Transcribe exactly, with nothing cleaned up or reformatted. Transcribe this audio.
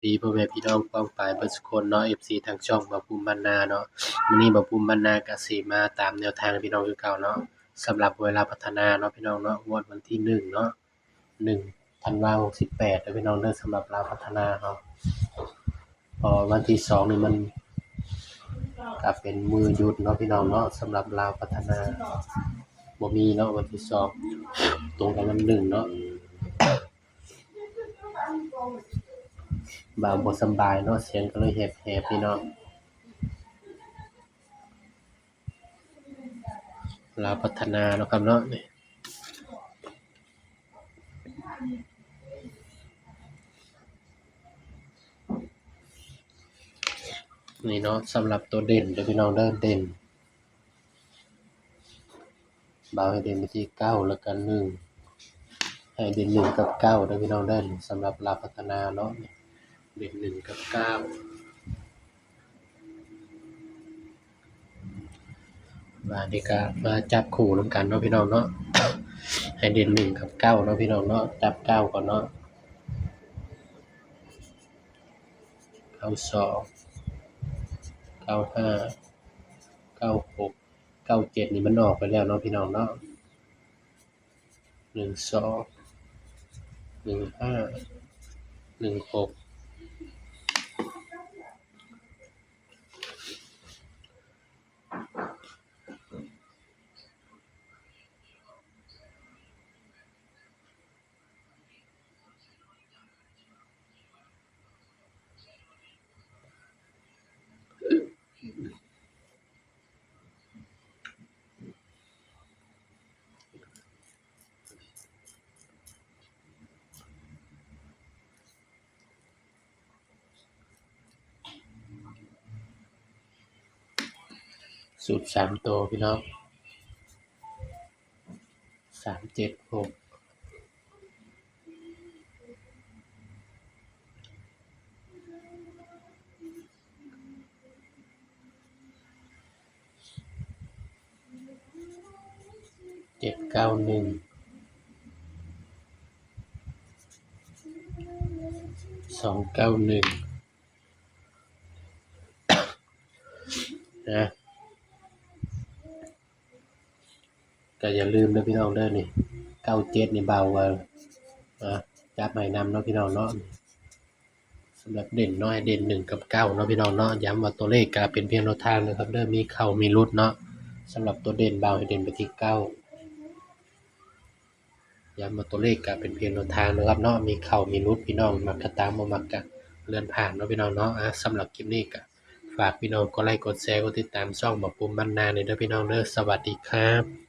ดีพ่อแม่พี่น้องป้องปายเบิดสุคนเนาะ เอฟซี ทางช่องบ่าวปุ้มบ้านนาเนาะ มื้อนี้บ่าวปุ้มบ้านนาก็สิมาตามแนวทางพี่น้องคือเก่าเนาะ สำหรับหวยลาวพัฒนาเนาะพี่น้องเนาะ งวดวันที่หนึ่งเนาะ หนึ่งธันวาหกสิบแปดเด้อพี่น้องเด้อ สำหรับลาวพัฒนาเฮา เพราะวันที่สองนี่มันก็เป็นมื้อหยุดเนาะพี่น้องเนาะ สำหรับลาวพัฒนา บ่มีเนาะวันที่สอง ตรงกับวันหนึ่งเนาะ บ่าวบ่สำบายเนาะ เสียงก็เลยแหบๆ พี่น้อง ลาวพัฒนาเนาะครับเนาะ นี่ นี่เนาะ สำหรับตัวเด่นเด้อพี่น้องเด้อ เด่น บ่าวให้เด่นไปที่เก้าแล้วกัน หนึ่ง ให้เด่นหนึ่งกับเก้าเด้อพี่น้องเด้อ สำหรับลาวพัฒนาเนาะ เด่นหนึ่งกับเก้า บาดนี้ก็มาจับคู่นำกันเนาะพี่น้องเนาะ ให้เด่นหนึ่งกับเก้าเนาะพี่น้องเนาะ จับเก้าก่อนเนาะ เก้าสอง เก้าห้า เก้าหก เก้าเจ็ด นี่มันออกไปแล้วเนาะพี่น้องเนาะ หนึ่งสอง หนึ่งห้า หนึ่งหก สูตรสามตัวพี่น้อง สามเจ็ดหก เจ็ดเก้าหนึ่ง สองเก้าหนึ่ง นะ ก็อย่าลืมเด้อพี่น้องเด้อ นี่ เก้าเจ็ด นี่เบาเว้ย นะ จับให้นำเนาะพี่น้องเนาะ สำหรับเด่นเนาะ ให้เด่นหนึ่งกับเก้าเนาะพี่น้องเนาะ ย้ำว่าตัวเลขก็เป็นเพียงแนวทางนะครับเด้อ มีเข้ามีหลุดเนาะ สำหรับตัวเด่นบ่าวให้เด่นไปที่เก้า ย้ำว่าตัวเลขก็เป็นเพียงแนวทางนะครับเนาะ มีเข้ามีหลุด พี่น้องมักก็ตาม บ่มักก็เลื่อนผ่านเนาะพี่น้องเนาะ อ่ะ สำหรับคลิปนี้ก็ฝากพี่น้องกดไลค์กดแชร์กดติดตามช่องบ่าวปุ้มบ้านนาหน่อยเด้อพี่น้องเด้อ สวัสดีครับ